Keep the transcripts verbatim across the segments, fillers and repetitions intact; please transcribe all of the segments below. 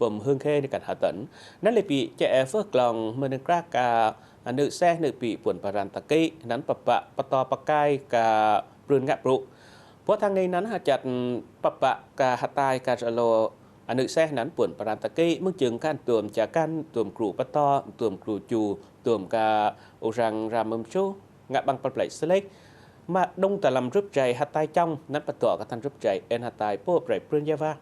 pum Hương Khê nây kan hơtăn. Năn lĕ pĭ che e phơh klong mơnơng krah ka anư̆ seh nư̆ pĭ puăn paran ta kĭ, năn pơpă pơto pơkai ka prưn ngă prŭ. Pô thang nây năn hơchăt pơpă ka hơtai ka rơlô anư̆ seh năn puăn paran ta kĭ, mơ̆ng jâng kan tuôm cha kan tuôm kru pơto, tuôm kru chu, tuôm ka urăng ram mơm chu, ngă ƀăng pơplĕ sơlêh. Mă đŭng ta lăm rup jay hơtai chŏng, năn pơtô ka tăn rup jay, en hơtai pô prĕ prưn ya va.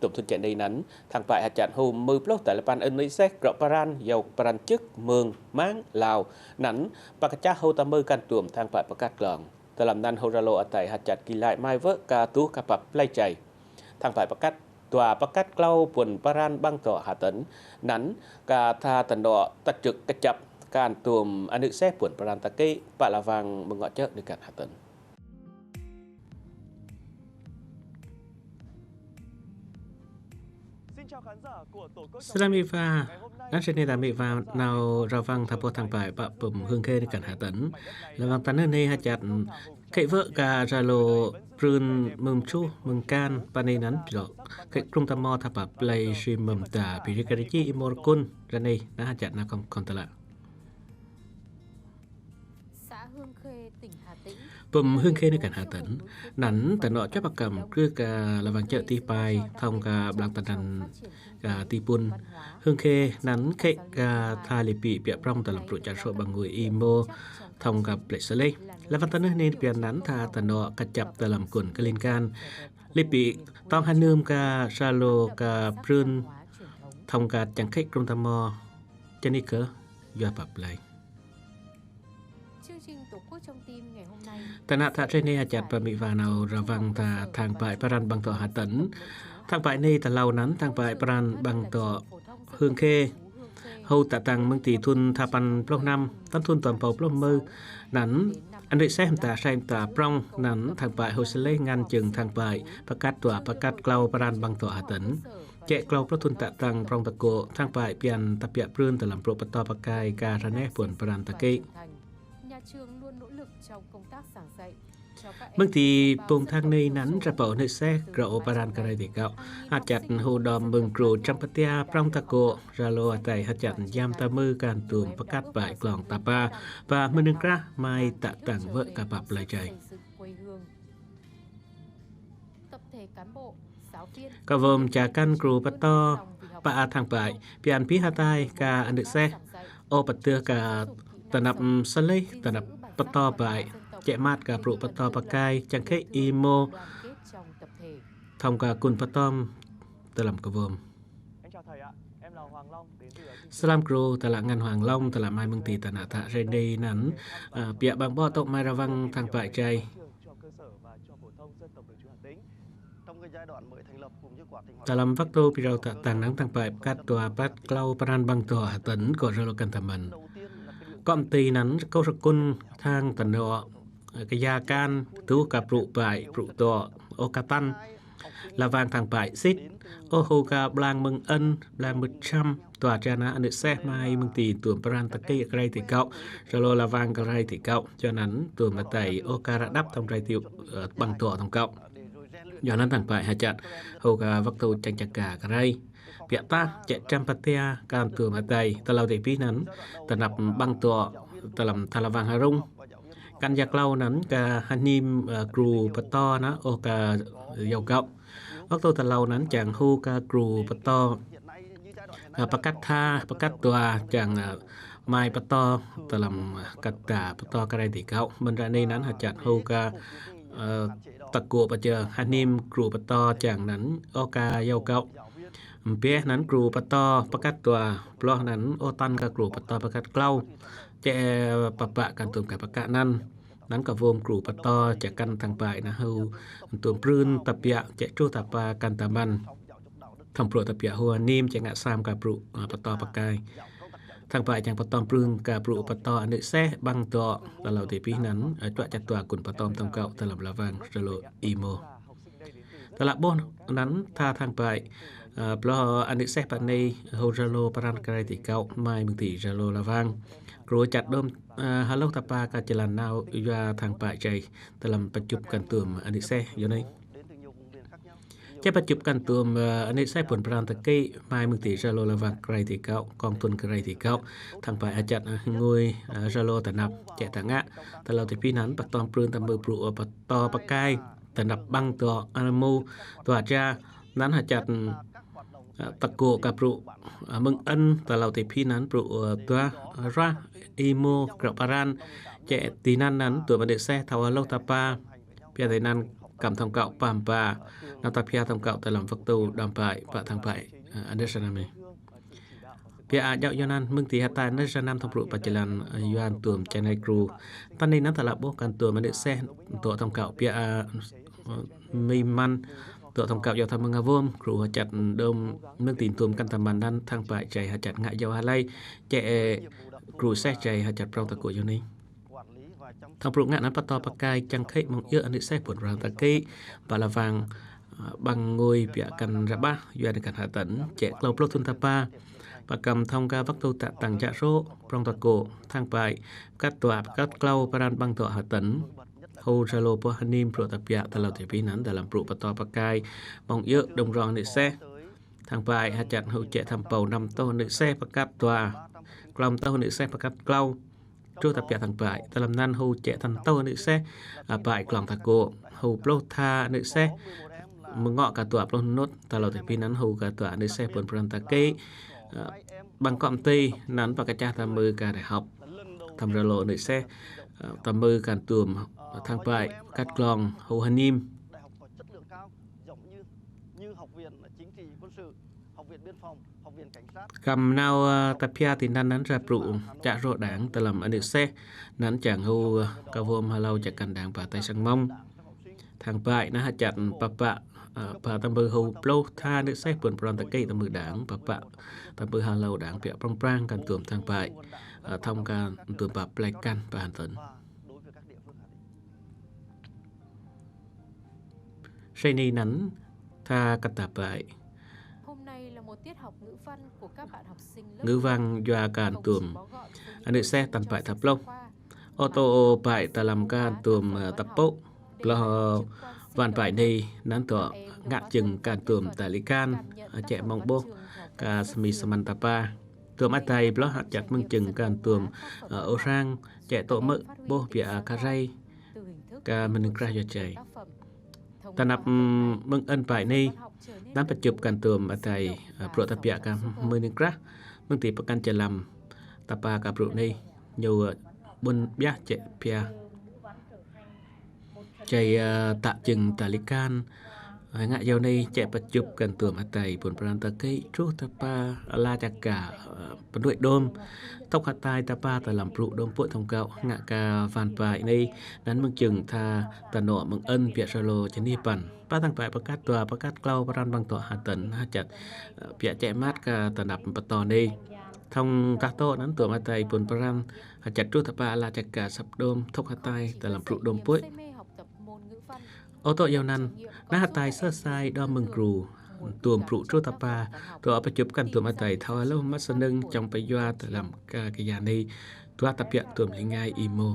Tôm thŭn che nây năn, thang pơai hơchăt hô mưh pluh ta lĕ păn anư̆ seh, krŏ paran, yau paran chưk, mơng, mang, lao, năn, pă kơchah hô ta mưh kan tuôm thang pơai pơkăt klong. Ta lăm năn hô rơlô atai hơchăt ki lai mai vơ̆ ka tuh ka pap play jay. Thang pơai pơkăt, tua pơkăt klâu puăn paran ƀăng tŏ hơtăn, năn, ka tha ta nŏ tăt jơ̆k kơchăp, kan tuôm anư̆ seh puăn paran ta kĭ, pă la vang mơ̆ng ngŏ chơ̆ nư̆ kan hơtăn. Sơlăm mĭ va, năn sĭt nây ta mĭ va nau rao văng tha pô thang pơai pă pum Hương Khê nư̆ kan hơtăn. La vang ta nư̆ nây hơchăt kĭ vơ̆ ka rơlô prưn mơm chu mơng kan pă nây năn pơlŏ. Kĭ krŭng ta mô tha pă play si mơm ta pĭ ri ka ri chi i mor kun ra nây năn hơchăt năn khŏm khŏm ta lă. Pum Hương Khê nư̆ kan hơtăn, năn ta nŏ chăp akăm krư̆ ka la vang chơ̆ tih pơai, thŏng ka blang ta năn ka tih pŭn. Hương Khê năn kĭ ka tha lĕ pĭ pia prŏng ta lăm prŭ char sô ƀăng ngui i mô, thŏng ka plĕ sơlêh. La vang ta nư̆ nê pia năn tha ta nŏ kơchăp ta lăm kun ka linh kan. Lĕ pĭ tŏng hơnưm ka rơlô ka prưn, thŏng ka chăng kĭ krŭng ta mô, chăn nây kơ, yua pap play. Ta nă tha che nây hơchăt pă mĭ va nau rao văng tha thang pơai paran ƀăng tŏ hơtăn. Thang pơai nây ta lâo năn thang pơai paran ƀăng tŏ Hương Khê. Hô ta tăng mơ̆ng ti thŭn tha păn pluh năm, tăn thŭn tơm pâu pluh mơ. Năn, anư̆ seh mta sai mta prŏng, năn thang pơai hô sơlêh ngăn jâng thang pơai, pơkăt tua pơkăt klâu paran ƀăng tŏ hơtăn. Che klâu pluh thŭn ta tăng prŏng ta kô, thang pơai pian ta pia prưn ta lăm prŭ pơto pơkai ka ra neh puăn paran ta kĭ. Mơ̆ng ti pŭng thang nây năn rơpâo anư̆ seh, krŏ paran ka rai ti kŏ. Hơchăt hô đom mơ̆ng kru Champatia prŏng ta kô, rơlô atai hơchăt yam ta mưh kan tuôm pơkăt pơai klong ta pă, pă mơnơng krah mai ta tăng vơ̆ ka pap play jay. Ka vơm cha kan kru pơto, pă a thang pơai, pian pĭ hơtai ka anư̆ seh, ô pơtưh ka ta năp sơlêh, ta năp pơto pơai, che măt ka prŭ pơto pơkai, chăng kĭ i mô, thŏng ka kun pơtôm, ta lăm ka vơm. Sơlăm kru, ta lă ngăn Hoàng Long, ta lă mai mơ̆ng ti ta nă tha che nây năn, a, pia ƀăng ƀŏ tŏ mai rao văng thang pơai jay. Ta lăm văk tô pĭ rao ta tăng năn thang pơai pơkăt tua pơkăt klâu paran ƀăng tŏ hơtăn kơ rơlô kan ta măn. Kŏm ti năn, kâu rơkŭn thang ta nŏ, kơ ya kan, tuh ka prŭ pơai, prŭ tŏ, ô ka tăn. La vang thang pơai sĭt, ô hô ka blang mơ̆ng ân, blang mưt chăm, tua cha nă anư̆ seh mai mơ̆ng ti tuôm paran ta kĭ ka rai ti kŏ, rơlô la vang ka rai ti kŏ, cho năn tuôm atai, ô ka ră đăp thŏng rai ti, ơ, ƀăng tŏ thŏng kŏ. Yua năn thang pơai hơchăt, hô ka văk tô chăng chăng ka ka rai. Pia ta, che Champatia, kan tuôm atai, ta lâo ti pĭ năn, ta năp ƀăng tŏ, ta lăm tha la vang hơrŭng. Kan ya klâu năn ka hơnim, ơ, kru pơto nă, ô ka yau kŏ. Văk tô ta lâo năn chăng hô ka kru pơto, ơ, pơkăt tha, pơkăt tua chăng, ơ, mai pơto, ta lăm, ơ, kăt ta pơto ka rai ti kŏ. Mơ̆n ra nây năn hơchăt hô ka, ơ, ta kô pơjơ hơnim kru pơto chăng năn, ô ka yau kŏ. Mpeh năn kru pơto pơkăt tua, ploh năn ô tăn ka kru pơto pơkăt klâu. Che pơpă kan tuôm ka pơkă năn. Năn ka vơm kru pơto che kan thang pơai nă hô tuôm prưn ta pia che chu ta pă kan ta măn. Thŏng prŭ ta pia hô nim che ngă sam ka prŭ, a, pơto pơkai. Thang pơai chăng pơtôm prưn ka prŭ pơto anư̆ seh ƀăng tŏ ta lâo ti pĭ năn, a, chua cha tua kun pơtôm thŏng kŏ ta lăm la vang rơlô i mô. Ta lă ƀôh năn tha thang pơai, ơ, ploh anư̆ seh pă nây hô rơlô paran ka rai ti kŏ mai mơ̆ng ti rơlô la vang. Kru chăt đôm, ơ, hơlôh ta pă ka jơlan nao yua thang pơai jay ta lăm pơchup kan tuôm anư̆ seh yua nây. Cai pachŭp kan tuôm, ơ, anih seh phŭn pran ta kĭ, mai mơ̆ng ti Zalo la vang krei ti kŏ, kŏng tŭn krei ti kŏ. Thăng pai hơchăt, ơ, ngui, ơ, Zalo ta năp, cai ta ngă. Tơlơi ti phi anăn, pơtô prưn ta mơ̆ brŭ, ơ, pơtô pơkai, ta năp băng dŏ, ơ, mu, dŏ ja, anăn hơchăt, ơ, ta kŏ ka brŭ, ơ, mơ̆ng ăn, tơlơi ti phi anăn brŭ, ơ, dŏ, ơ, rah, imo, krăp aran, cai ti anăn anăn, tuôm anih seh, thâo hlô ta pă, Pia ti anăn kăm thŏng kŏ păm pă, năp ta pia thŏng kŏ tơlăm wơ̆k tu đăm pai, pă thăng pai, ơ, anih seh năm ih. Pia a jao yua anăn, mơ̆ng ti hơtai anih seh năm thŏng brŭ pă jơlan, ơ, yuan tuôm chai nai kru. Tăn anei anăn tơlơi ƀuh kan tuôm anih seh, dŏ thŏng kŏ pia a, ơ, mi măn, dŏ thŏng kŏ yua thăm mơ̆ng a wôm, kru hơchăt đơm, mơ̆ng ti tuôm kan tơmăn anăn thăng pai chai hơchăt ngă yua hlai, cai, ơ, kru seh chai hơchăt prŏng ta kŏ yua anei. Thŏng brŭ ngă anăn pơtô pơkai čang khĭ mơ̆ng yơh anih seh phŭn pran ta kĭ, pă la vang, ơ, băng ngui pia kăn rơbah, yua anăn kăn hơtăn, cai klâo pluh thŭn ta pă, pă kăm thŏng ka wơ̆k tu ta tăng ja sô, prŏng ta kŏ, thăng pai, pơkăt dua, pơkăt klâo pran băng dŏ hơtăn. Hô Zalo pơh anim brŭ ta pia tơlơi ti phi anăn tơlăm brŭ pơtô pơkai, mơ̆ng yơh đơm rŏng anih seh. Thăng pai hơchăt hô cai thăm pâu năm tô anih seh pơkăt dua, klâo tô anih seh pơkăt klâo. Truh ta pia thăng pai, tơlăm anăn hô cai thăm tô anih seh, ơ, pai klŏng ta kŏ, hô pluh tha anih seh, mơ̆ng ngŏ ka dua pluh nŭt, tơlơi ti phi anăn hô ka dua anih seh phŭn pran ta kĭ, ơ, băng kŏ mti, anăn pă kơčah ta mơ̆ ka đại học, thăm Zalo anih seh, ơ, ta mơ̆ kan tuôm, ơ, thăng pai, pơkăt klŏng, hô anim. Kăm nao, ơ, ta pia ti anăn anăn ră brŭ, čă rô đảng tơlăm anih seh, anăn čang hô, ơ, ka wôm hlâo čă kăn đảng pă tai sang mơ̆ng. Thăng pai, anăn hơchăt pă pă, ơ, pă ta mơ̆ hô pluh tha anih seh phŭn pran ta kĭ ta mơ̆ đảng, pă pă ta mơ̆ hlâo đảng pia prŏng prang kan tuôm thăng pai, ơ, thŏng kan tuôm pă plek kăn pă hăn tơn. Sĭt nik anăn, tha kăt ta pai. Ngư wang yua kan tuôm anih seh tăn pai ta pluh. Ô tô pai tơlăm kan tuôm, ơ, ta pŭ. Blah, ơ, wăn pai anei anăn dŏ ngă jơ̆ng kan tuôm ta likan, ơ, cai mơ̆ng ƀuh ka sơmi sơmăn ta pă. Tuôm atai blah hă čăt mơ̆ng jơ̆ng kan tuôm, ơ, ôrang, cai tŏ mơ̆ ƀuh pia a ka rai, ka mơnĭng krah yua čai. Ta năp, ưm, mơ̆ng ăn pai anei, anăn pachŭp kan tuôm atai, ơ, brŏ ta pia ka mơnĭng krah, mơ̆ng ti pơkăn čơlăm, ta pă ka brŭ anei, ñu, ơ, ƀuôn biah cai pia. Čai, ơ, tă jơ̆ng ta likan, ơ, ngă yua anei čai pachŭp kan tuôm atai phŭn pran ta kĭ, truh ta pă ala čaka, ơ, pơnuih đom, thŭk hơtai ta pă tơlăm brŭ đom pui thŏng kŏ, ngă ka wăn pai anei, anăn mơ̆ng jơ̆ng tha ta nŏ mơ̆ng ăn pia Zalo čơnih păn. Pă thăng pai pơkăt dua, pơkăt klâo pran băng dŏ hơtăn, hơchăt, ơ, pia čai măt ka ta năp pơtô anei. Thŏng tah tô anăn tuôm atai phŭn pran, hơchăt truh ta pă ala čaka săp đom, thŭk hơtai, tơlăm brŭ đom pui. Ô tô yua anăn, anăn hơtai sơ sai đom mơ̆ng kru, tuôm brŭ truh ta pă, dŏ pachŭp kan tuôm atai thâo hlô mă sơnơ̆ng čŏng pơyua tơlăm ka kơ yua anei, dua ta pia tuôm lĕ ngai imo.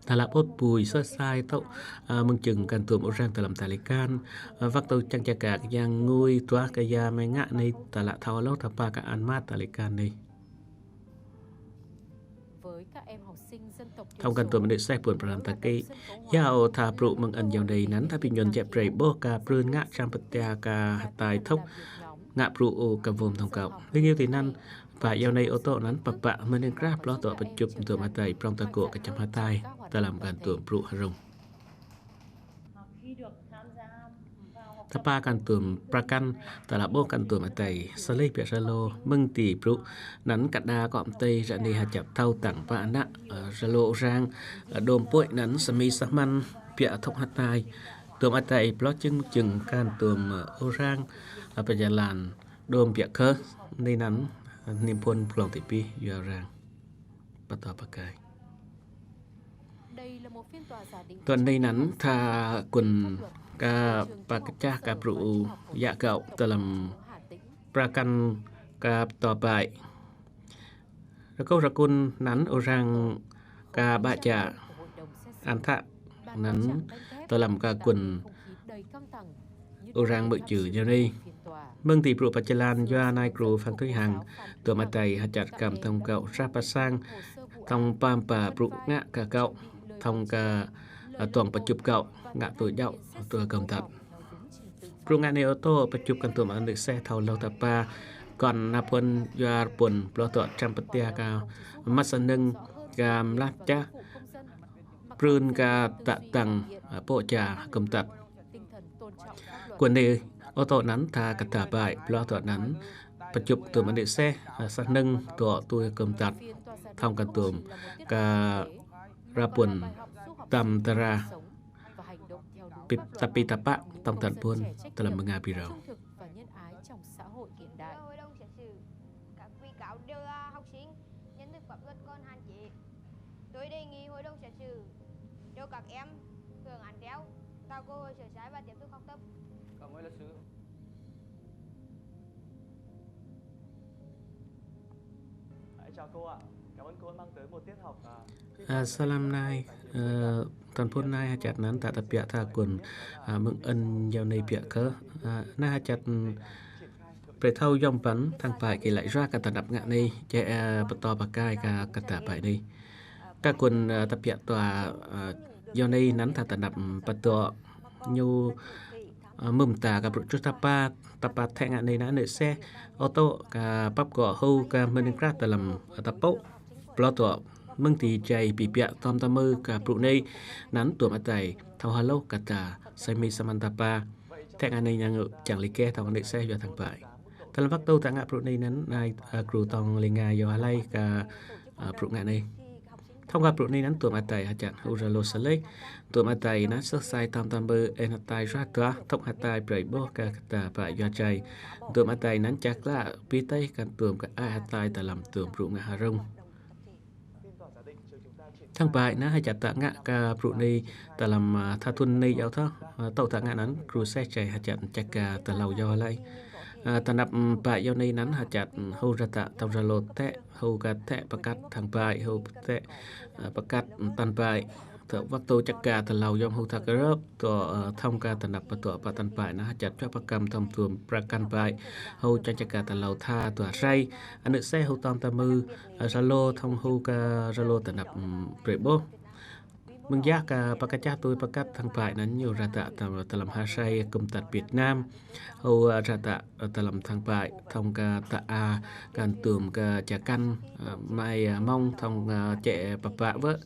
Tơlơi ƀuh pui sơ sai tŏ, ơ, mơ̆ng jơ̆ng kan tuôm ôrang tơlăm ta likan, ơ, wơ̆k tu čang čaka kơ yang ngui dua kơ yua mơ̆ng ngă anei tơlơi thâo hlô ta pă ka ăn măt ta likan anei. Thŏng kan tuôm anih seh phŭn pran ta kĭ. Yua ơ tha brŭ mơ̆ng ăn yua anei anăn tha pi ñuăn jĕ prei ƀuh ka prưn ngă čăm pơtia ka hơtai thŭk. Ngă brŭ ơ ka wôm thŏng kŏ. Lĕ ñu ti anăn, pă yua anei ô tô anăn pă pă mơnĭng krah blah dŏ pachŭp tuôm atai prŏng ta kŏ kơ čăm hơtai. Tơlăm kan tuôm brŭ hrŏm. Ta pă kan tuôm prăk kăn, tơlơi ƀuh kan tuôm atai, sơlih pia Zalo, mơ̆ng ti brŭ, anăn kăt đa kŏ mtei, ră anei hơčăp thâo tăng pă ană, ơ, Zalo ôrang, ơ, đom pui anăn sơmi sơmăn, pia thŭk hơtai, tuôm atai, blah jơ̆ng jơ̆ng kan tuôm, ơ, ôrang, ơ, pơjơlan, đom pia kơ, anei anăn, ơ, niêm phôn klŏng ti pih, yua arăng. Pơtô pơkai. Tuăn anei anăn tha kŭn ka pă kơčah ka brŭ yă kŏ tơlăm prăk kăn ka pơtô pai. Rơkâo rơkŭn anăn ôrang ka ƀă čă ăn thă anăn tơlăm ka kŭn ur rang mư̆ chư yau ni. Mơ̆ng ti brŭ pă jơlan yua nai gru Phan Thuy Hang, tuôm atai hơchăt kăm tông găo sah pă sang, tông pam pă brŭ ngă kơ găo, tông kơ, ơ, tuang pơjŭp găo, ngă tui jăo, tui kơm tăt. Brŭ ngă ni ô tô pơjŭp kăn tuôm anư̆ seh thâo lôh tơpă, kăn na phŭn yua pŭn bloh tŏ trăm pơtia kơ măt sa nưng kơ mlah chah, prưn kơ tă tăng, ơ, pô̆ ja kơm tăt. Kơ ni ô tô anăn tha kơ tha bai, bloh tŏ anăn pơjŭp tuôm anư̆ seh, ơ, sa nưng tŏ tui kơm tăt. Tông kăn tuôm kơ ra pŭn tăm tơra. Pi-, tơpă tông tăn pŭn tơlăm mơnga bi rao. Tôi đề nghị hội đồng xét xử cho các em hưởng án treo, tạo cơ hội sửa sai và tiếp tục học tập. Cảm ơn luật sư. Em chào cô ạ. Cảm ơn cô đã mang tới một tiết học, à, À, salam nai, ơ, tăn pŭn nai hơchăt anăn tă tơbiă tha kŭn, ơ, mơ̆ng ăn yau ni biă kơ, ơ, nai hơchăt, ơ, brei thâo yom păn thăng bai kơ lăi yua kơ tơnap ngă ni, jĕ, ơ, pơtô pơkai kơ, kơ tha bai ni. Kơ kŭn, ơ, tơbiă tua, ơ, yau ni anăn tha tơnap, ơ, pơtô ñu, ơ, mơ̆ng ta kơ brŭ čuh tơpă, tơpă thĕ ngă ni anăn anư̆ seh, ô tô kơ pap gŏ hŭ kơ mơnĭng krah tơlăm, ơ, tơpô̆. Bloh tŏ mơ̆ng ti jai bi biă tơm tơmư̆ kơ brŭ ni anăn tuôm atai thâo hơlôh kơ ta sai mi sa măn tơpă. Thĕ ngă ni năng čang li keh tông anư̆ seh yua thăng bai. Tơlăm wăk tơ ta ngă brŭ ni anăn nai, ơ, gru tông li ngai yua hlai kơ, ơ, brŭ ngă ni. Tông kơ brŭ ni anăn tuôm atai hơchăt hŭ Zalo sơlih. Tuôm atai anăn sơh sai tơm tơmư̆ ên hơtai yua tuah, tông hơtai brei ƀuh kơ ta bai yua jai. Tuôm atai anăn čăk lă bi teh kăn tuôm kơ ai hơtai tơlăm tuôm brŭ ngă hơrŭng. Thăng bai anăn hơchăt ta ngă kơ brŭ ni tơlăm, ơ, tha thŭn ni yau thŏ, ơ, tŏ ta ngă anăn gru seh jai hơchăt čăk kơ tơlâo yau hlai. Ơ, tơnap, ơ, bai yau ni anăn hơchăt, ơ, hŭ rơta tông Zalo thĕ, hŭ kơ thĕ pơkăt thăng bai, hŭ thĕ, ơ, pơkăt tăn bai. Tơ wăk tơ čăk kơ tơlâo yom hŭ thăk rơp, tơ, ơ, tông kơ tơnap pơtô pă tăn bai anăn hơchăt čuă pơkăm tơm tuôm prăk kăn bai. Hŭ čang čăk kơ tơlâo tha tuah rai. Anư̆ seh hŭ tơm tơmư̆, ơ, Zalo tông hŭ kơ Zalo tơnap, ơ, brei ƀuh. Mơ̆ng yơh kơ pơkăt čah tui pơkăt thăng bai anăn ñu rơta tơlăm, tơlăm ha sai kơm tăt Việt Nam. Hŭ, ơ, rơta, ơ, tơlăm thăng bai, tông kơ ta a, kăn tuôm kơ ča kăn, ơ, mai, ơ, mông, tông, ơ, jĕ pơpă wơ̆.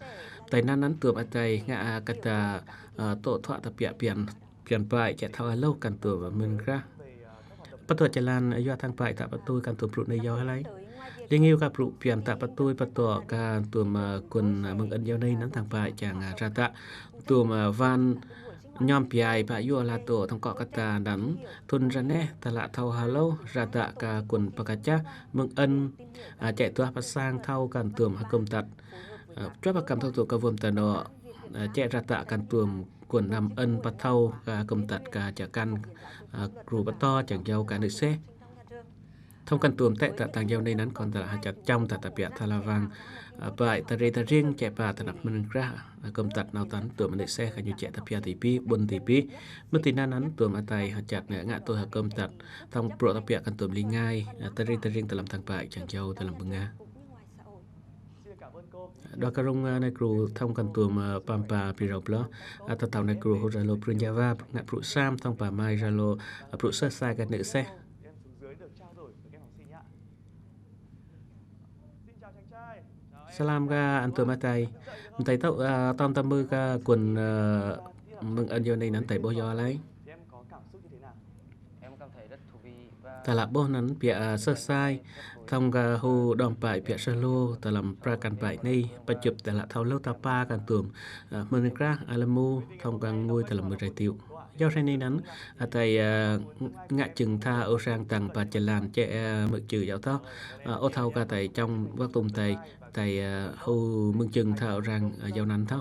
Tui anăn anăn tuôm atai ngă, ơ, kơ ta, ơ, tŏ thuă tơbiă pian, pian bai, jĕ thâo hơlôh kăn tuôm mơnĭng krah. Pơtô jơlan yua thăng bai ta pơtui kăn tuôm brŭ ni yau hlai. Li ngĭu kơ brŭ pian ta pơtui pơtô kăn tuôm, ơ, kŭn, ơ, mơ̆ng ăn yau ni anăn thăng bai čang, ơ, rơta. Tuôm, ơ, wan Nhom biai pă yua la tô tông kŏ kơ ta anăn, thŭn ră anei, ta lă thâo hơlôh, rơta kơ kŭn pơkăt čah, mơ̆ng ăn, ơ, jĕ tuah pơsang thâo kăn tuôm hơkŭm tăt. Ơ, čuă pơkăm thâo tŭ kơ wơm tơnŏ, ơ, jĕ rơta kăn tuôm kŭn năm ăn pơthâo kơ hơkŭm tăt kơ ča kăn, ơ, gru pơtô čang yau kơ anư̆ seh. Tông kăn tuôm thĕ ta tăng yau ni anăn kăn ta lă hơchăt čăm ta tơbiă tha la wang, ơ, bai tơri tơring jĕ pă tơnap mơnĭng krah, ơ, kơm tăt nao tăn tuôm anư̆ seh kơ ñu jĕ tơbiă ti bi, ƀuôn ti bi. Mơ̆ng ti anăn anăn tuôm atai hơchăt ngă, ngă tui hơkŭm tăt. Tông brŭ tơbiă kăn tuôm li ngai, ơ, tơri tơring tơlăm thăng bai čang yau tơlăm bơnga. Đa kơ rŭng, ơ, nai gru tông kăn tuôm, ơ, pam pă bi rao bloh. Ơ, ta thâo nai gru hŭ Zalo prŭn Java, ngă brŭ sam, tông pă mai Zalo, ơ, brŭ sơh sai kơ anư̆ seh. Salam kơ ăn tuôm atai. Mơtai tŏ, ơ, tơm tơmư̆ kơ kŭn, ơ, mơ̆ng ăn yau ni anăn tai ƀuh yua hlai. Ta lă ƀuh anăn biă, ơ, sơh sai. Tông kơ hŭ đom bai biă sơh lu, tơlăm prăk kăn bai ni, pơjŭp ta lă thâo lôh tơpă kăn tuôm, ơ, mơnĭng krah, ơ, lăm mu, tông kăn ngui tơlăm mơrai tiŭ. Yua hrei ni anăn, atai, ơ, ngă jơ̆ng tha ur rang tăng pă jơlan jĕ, ơ, mư̆ čư yau thŏ. Ơ, ơ thâo kơ atai čăm wăk tŭm atai, atai, ơ, hŭ mơ̆ng jơ̆ng tha ur rang, ơ, yau anăn thŏ.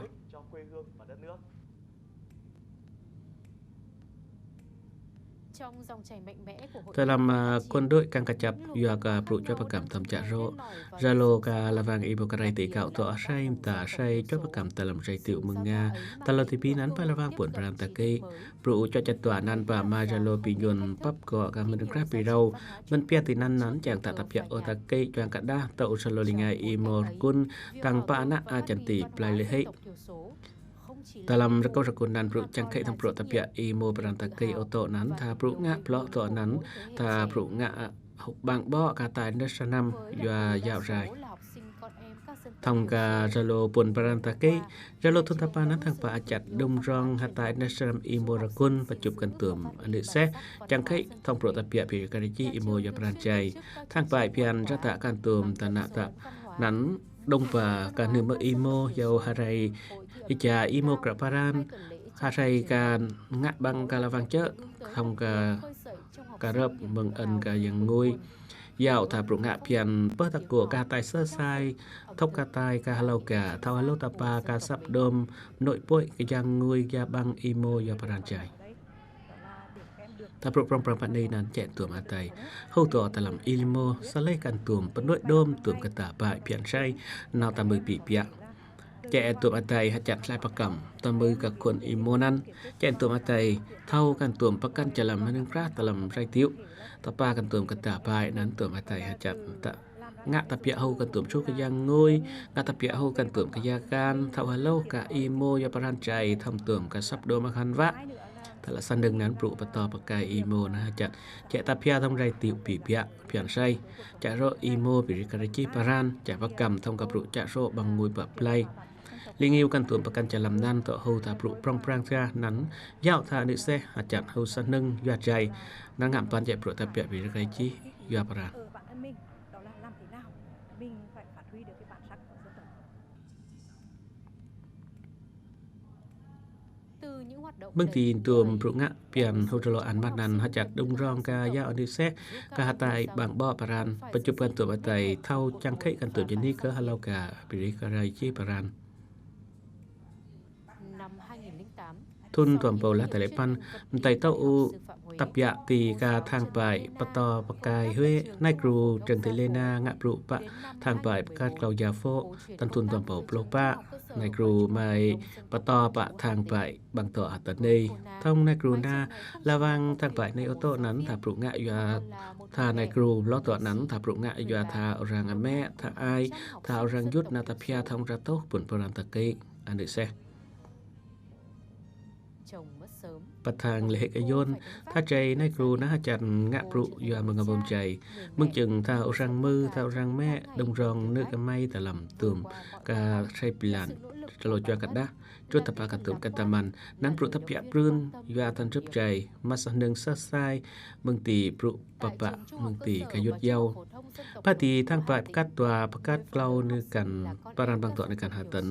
Tơ lăm, a, quân đội kăng kachăp yua kơ brŭ chuă pakăm tơm chă rô. Yalo kơ la vang i mô kơrei ti kăo tŏ asei mta asei chuă pakăm tơ lăm jai tiŭ mơng nga. Tơ lơ ti pi anăn pă la vang puăn pran ta kê. Brŭ chuă čăt tuă anăn pă ma Yalo pi nhŭn păp kŏ kơ mĭn krah pi râu. Mĭn pia ti anăn anăn čang tă tăp yă ôh ta kê čang kơ đah tơ u Yalo lĕ ngai i mô rơkŭn tăng pă ană a čăn ti plai lĕ hĕ. Tơ lăm rơkâo rơkŭn anăn brŭ čang khĕ thăm brŭ tăp yă i mô pran ta kê ô tô anăn tha brŭ ngă plŏ tô anăn tha brŭ ngă, a, ƀăng ƀŏ kơ tai nơ̆ sa năm yua yao rai. Thŏng kơ Yalo puăn pran ta kê, Yalo thŭn ta pă anăn thăng pă a čăt đŭng rŏng hơtai nơ̆ sa năm i mô rơkŭn pơčŭp kăn tuôm anư̆ seh, čang khĕ thŏng brŭ tăp yă pi kơ ri či i mô yua pran jai. Thăng pă phiăn ră tă kăn tuôm ta nă tă anăn đŭng pă kơ nư mơ̆ i mô yao hơrai i ča i mô kră pran, hơrai kăn ngă ƀăng kơ la vang čơ, thŏng kơ kơ rơp mơng ăn kơ yang ngui. Yao tha brŭ ngă phiăn pơh ta kŏ kơ tai sơ sai, thŏk kơ tai kơ hlâo kơ, thâo hlâo ta pă kơ săp đôm, mnŭi pui kơ yang ngui ya ƀăng i mô yua pran jai. Tha brŭ prŏng pran pă anei anăn čĕ tuôm atai. Hŭ tŏ tơ lăm i mô, sa lĕ kăn tuôm, pơnui đôm tuôm kơ ta bai phiăn sai, nao ta mưh pi piă. Čĕ tuôm atai hơčăt hlai pakăm, ta mưh kơ khŭn i mô anăn. Čĕ tuôm atai, thâo kăn tuôm pơkăn čă lăm mnơ̆ng krah tơ lăm rai tiŭ. Ta pă kăn tuôm kơ ta bai anăn tuôm atai hơčăt ta ngă ta piă hŭ kăn tuôm ču kơ yang ngui, ngă ta piă hŭ kăn tuôm kơ ya kan, thâo hlâo kơ i mô yua pran jai, thăm tuôm kơ săp đôm akhan wă. Tơ lă sa nơ̆ng anăn brŭ pơtô pơkai i mô anăn hơčăt. Čĕ ta piă thŏng rai tiŭ pi piă, phiăn sai. Čă rô i mô pi ri kơ ri či pran, čă pakăm thŏng kơ brŭ čă rô ƀăng ngui pă plai. Lĕ ngiu kăn tuôm pơkăn čă lăm anăn tŏ hŭ tha brŭ prŏng pran tha anăn, yao tha anư̆ seh, hơčăt hŭ sa nơ̆ng yua jai, anăn ngă păn čĕ brŭ ta piă pi ri kơ ri či yua pran. Mơng ti tuôm brŭ ngă phiăn hŭ Yalo ăn mă anăn hơčăt đŭng rŏng kơ yao anư̆ seh, kơ hơtai ƀăng ƀŏ pran, pơčŭp kăn tuôm atai, thâo čang khĕ kăn tuôm jơni kơ hlâo kơ pi ri kơ rai či pran. Thŭn dua êbâo lah ta lĕ păn, mtei tŏ u tăp yă ti kơ thăng bai pơtô pơkai Huế, nai kru Trần Thị Lê Na ngă brŭ pă thăng bai pơkăt klâo ya phô, tăn thŭn dua êbâo pluh pă, nai kru mai pơtô pă thăng bai ƀăng tŏ hơtăn anei. Thŏng nai kru Na, la vang thăng bai anei ô tô anăn tha brŭ ngă yua tha nai kru, lŏ tŏ anăn tha brŭ ngă yua tha orang amĕ, tha ai, tha orang yŭt nao ta piă thŏng ră tŏ puăn pran ta kê, anư̆ seh. Pă thăng lĕ hĕ kơ yôn, tha jai nai kru anăn hơčăt ngă brŭ yua mơng a bum jai. Mơng čơng tha orang mơ, tha orang mĕ, đŭng rŏng nư kơ mai tơ lăm tuôm kơ srai pilan, čă lô čua kơ đah, čuă ta pă kăn tuôm kơ ta măn, anăn brŭ ta piă prưn, yua tăn rŭp jai, mă sa nơ̆ng sơ sai, mơng ti brŭ pă pă, mơng ti kơ yŭt yao. Pă ti thăng bai pơkăt dua pơkăt klâo nư kăn pran ƀăng tŏ nư kăn hơtăn.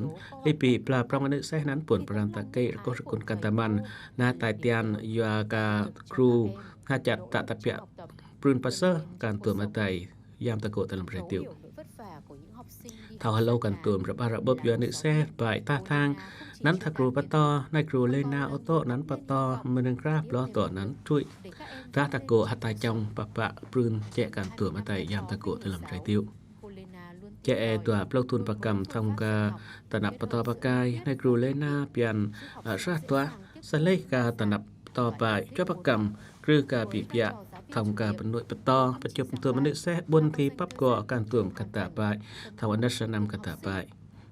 Lĕ pi pla prŏng anư̆ seh anăn puăn pran ta kê rơkâo rơkŭn kăn ta măn. Na tai tian yua kơ kru hơčăt tă ta piă prưn pă sơ kăn tuôm atai yam ta kŏ tơ lăm rai tiŭ. Thâo hlâo kăn tuôm rơbah rơbâp yua anư̆ seh bai ta thăng. Anăn tha kru pơtô, nai kru Lê Na ô tô anăn pơtô mnơ̆ng krah plŏ tŏ anăn čuih. Tha ta kŏ hơtai čŏng pă pă prưn čĕ kăn tuôm atai yam ta kŏ tơ lăm rai tiŭ. Čĕ tua plŏ thŭn pakăm thŏng kơ ta năp pơtô pơkai, nai kru Lê Na phiăn, a, sah tua, sa lĕ kơ ta năp pơtô bai, čuă pakăm, krư̆ kơ pi piă, thŏng kơ pơnui pơtô, pơčŭp tuôm anư̆ seh ƀuôn ti păp kŏ kăn tuôm kơ ta bai, thŏng anăn sa năm kơ ta bai.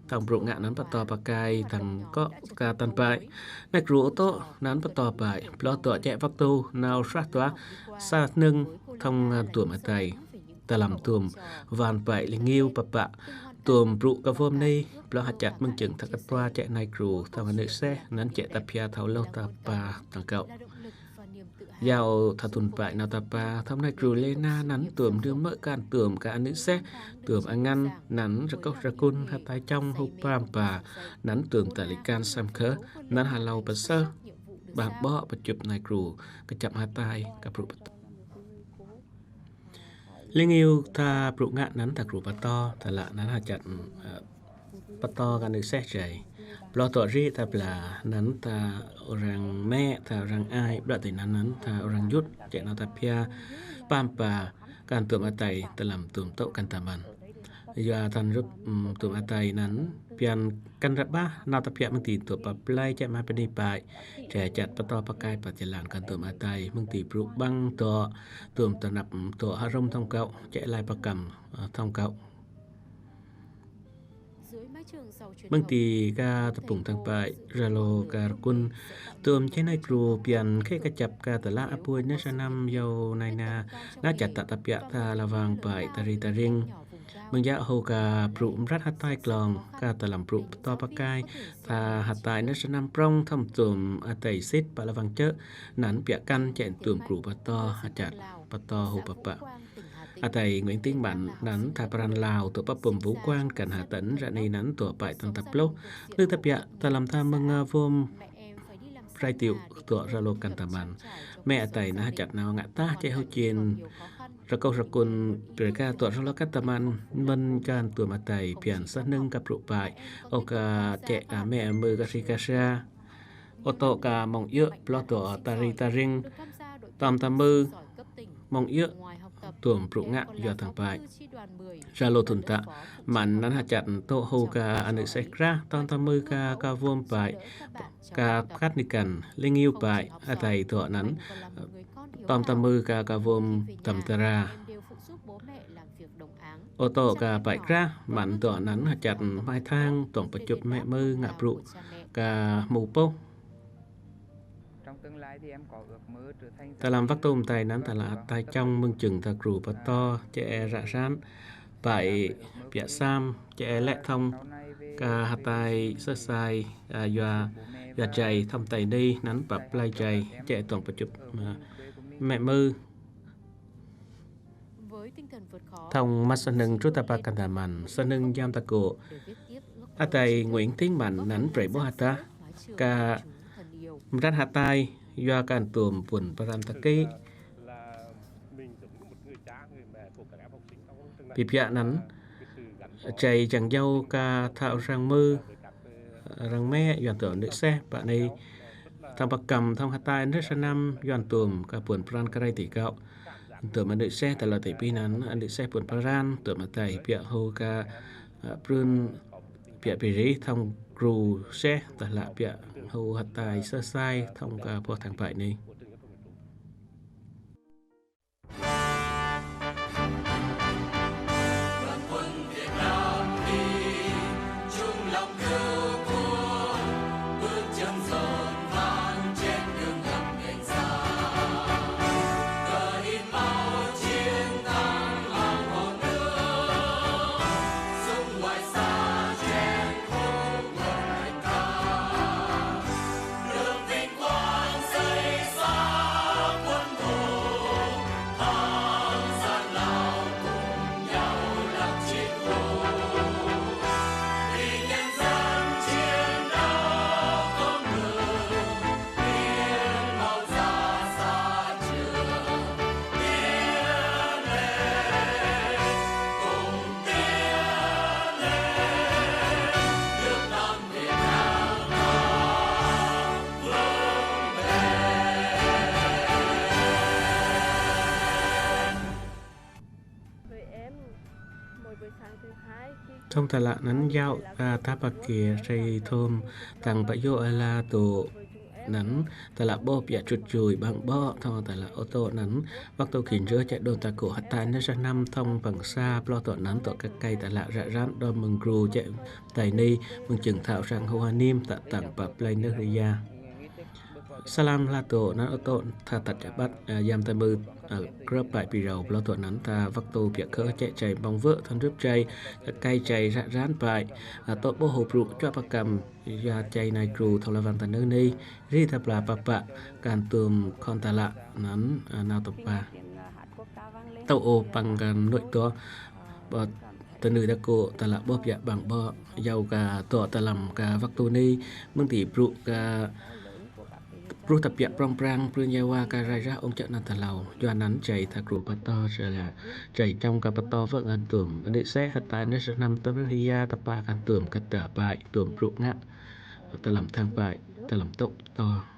Thŏng brŭ ngă anăn pơtô pơkai, thŏng kŏ kơ tăn bai. Nai kru ô tô anăn pơtô bai, plŏ tŏ čĕ wăk tu, nao sah tua, sa nơ̆ng thŏng ngăn tuôm atai. Tơ lăm tuôm, wan bai lĕ ngiu pă pă, tuôm brŭ kơ wŏm anei, plŏ hơčăt mơng čơng tha kơ tua čĕ nai kru, thŏng anư̆ seh, anăn čĕ ta piă thâo lŏ ta pă tăng kŏ. Yao tha thŭn bai nao ta pă, thŏng nai kru Lê Na anăn tuôm nư mơ̆ kăn tuôm kơ anư̆ seh, tuôm angăn anăn rơkâo rơkŭn hơtai čŏng hŭ pam pă, anăn tuôm ta lĕ kăn sam khơ, anăn hlâo pă sơ, ƀăng ƀŏ pơčŭp nai kru, kơčăp hơtai, kơ brŭ pơtô. Lĕ ngiu tha brŭ ngă anăn tha kru pơtô, tha lă anăn hơčăt, ơ, pơtô kơ anư̆ seh jai. Ploh tuah rih ta pla nan ta orang meh, ta orang ai, blah ti nan nan ta orang yut, cek nau ta pia, pam pa, kan tuam atai, talam tuam tok kan taman. Yua tan rup, mm, tuam atai nan, pian kan rap bah, nau ta pia mengti tuah pa plai, cek ma peni pai, cek cat pato pakai pa jalan kan tuam atai, mengti bruk bang tuah, tuam tanap, mm, tuah harum thong kau, cek lai pakam, ah, thong kau. Mengti ka tapung tang pai, ralo ka rkun, tuam chenai kru pian khe ka chap ka tala apui na sanam yau nai na, na chat ta ta pia ta lavang pai tari taring. Mengya ho ka pru mrat hatai klong, ka talam pru to pakai, ta hatai na sanam prong tham tuam atai sit pa lavang chek, nan pia kan chen tuam kru pato hachat, pato ho papa. Atai Nguyễn Tĩnh Bắn nan ta pran lao tuah pa pum vu kuang kan ha tấn rani nan tuah pai tan ta ploh. Nư ta pia talam ta meng, ah, vom rai tiu tuah ralo kan taman. Meh atai na hachat nau ngah ta cek ho chin. Rakau rakun perka tuah ralo kan taman men kan tuam atai pian sa neng ka pru pai. O ka cek, ah, meh mơ ka si ka sa. Ô tô ka mong yek ploh tuah tari taring. Tom ta mơ mong yek tuam pru ngah yua tang pai. Ralo thun ta man nan hachat tuah ho ka anu seh krah, tom ta mơ ka ka vom pai, ka kat ni kan, ling yu pai, atai tuah nan, tom ta mơ ka ka vom tam tara. Ô tô ka pai krah, man tuah nan hachat mai thang, tuang pachup meh mơ ngah pru, ka mu poh. Talam vak tum tai nan tala tai chong mưng chưng ta kru pato, cek e rah ran, pai pia sam, cek e leh thong, ka hatai sơ sai, ah, yua, yua chai thong tai ni nan pap plai chai, cek e tuang pachup, ah, meh mơ. Thong mat sa neng tru ta pa kan taman, sa neng yam ta ko. Atai Nguyễn Tĩnh Bắn nan prei boh hata, ka mrat hatai, yua kan tuam pun paran ta ki. Pi pia nan, chai jang yau ka thao rang mơ, rang meh, yuan tuam anu seh, pa ni, thong pakam, thong hatai, anu sanam, yuan tuam, ka pun paran ka rai ti kau. Tuam anu seh, tala ti pi nan, anu seh pun paran, tuam atai, pia ho ka, ah, prun, pia piri, thong kru seh, tala pia ho hatai, sơ sai, thong ka poh thang pai ni. Thong tala nan yau, ah, ta pa kia sei thom tang pa yo ala to nan tala boh pia chut chui bang boh thong tala ô tô nan vak to khin jơ cek don ta ko hatai na sa nam thong pang sa ploh to nan to ka kai tala rah ran don mưng kru cek tai ni mưng chưng thao sang ho ha nim ta tang pa plai nơ ria. Salam la to nan ô tô tha tat cha bat, ah, yam ta mơ, ah, krap pai pi rau ploh to nan ta vak to pia khơ cek chai bang vơ than rup chai, ka kai chai rah ran pai, ah, to boh ho pru chua pa kam, ya chai nai kru thong la van ta nơ ni, ri ta pla pa pa, kan tum khon tala nan, ah, nau to pa. Tau o pang kan nuih to, ba ta nui ta ko tala boh pia bang boh, yau ka to talam ka vak to ni, mưng ti pru ka pru ta pia prong prang, pru nyawa ka rai rah ong chak nan ta lau. Yua nan chai ta kru pa to sa la, chai chong ka pa to vak kan tum. Ani seh hatai na sa nam ta ria ta pa kan tum, ka ta pai tum pru ngah. Tơ lăm tơ̆ng pă, tơ lăm tŏ to.